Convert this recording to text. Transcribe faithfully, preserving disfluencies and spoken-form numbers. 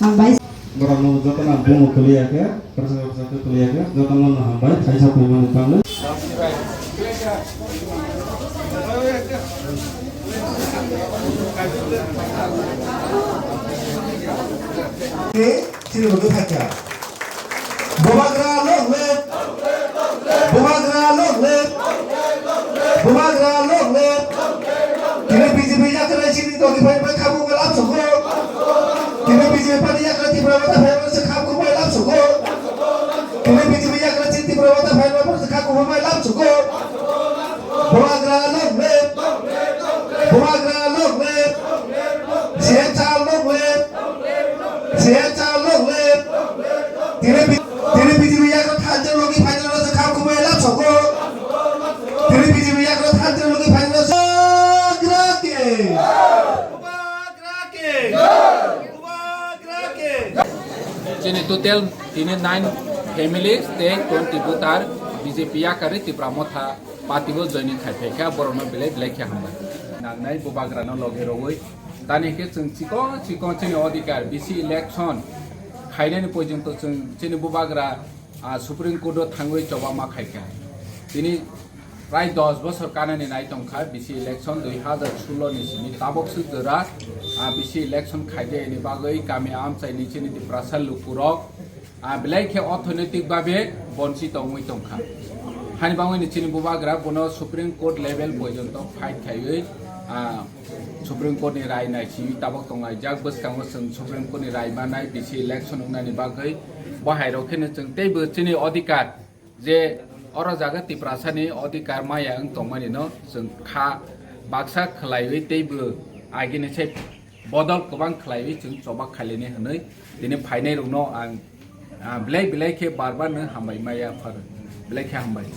Hambai. Borokno jotono ang bumo kwlwi ya khe, kwrwngsa kwrwngsa khe kwlwi ya khe, jotono no hambai, thaisa phaimani bagwi. Chini bo khe thakya. Bubagra long live! Bubagra long live! Bubagra long live! Tini B J P yakarwi chini dogwi phai phai khamu bai lab soko. Tini B J P party yakarwi Tipra Motha phai phai se khamu bai lab soko. Tini B J P yakarwi chini Tipra Motha phai phai se khamu bai lab soko. Bubagra long live! Bubagra long live! C M Sir long live! C M Sir long live! Tini B-, tini B J P yakarwi thansa logi final se khamu bai lab soko. Tini B J P yakarwi thansa logi final se Bubagra ke! Bubagra ke! Bubagra ke! Chini total tini nine families tei twenty voter B J P yakarwi Tipra Motha party o joining khai phaikha, borokno belai belai khe hambai. Nangnai Bubagrano logi rogwi tani khe chwng chikon chikon chini odhikar B C election khainani porjonto chwng chini Bubagra, ah, Supreme Court o thangwi chobama khaikha. Tini prai dos bosor kanani nai tongkha B C election dui hazar solo ni simi tabok se jora, ah, B C election khaijayani bagwi kami amchaini chini Tiprasa lukurok, ah, belai khe orthonoitik babe bonchi tongwi tongkha. Hani bagwini chini Bubagra bono Supreme Court level porjonto fight khaiwi, ah, Supreme Court ni rai naisiwi tabok tonglaijak. Bwskango chwng Supreme Court ni rai manai B C election wngnani bagwi bo hairok kheno chwng teibo chini odhikar je oro jaga Tiprasani odhikar maya wng tongmani no chwng kha baksa khwlaiwi teibo agini se bodol kwbang khwlaiwi chwng choba khailini hwnwi tini phainai rokno ang, ah, belai belai khe bar bar no hambai maya phar belai khe hambai.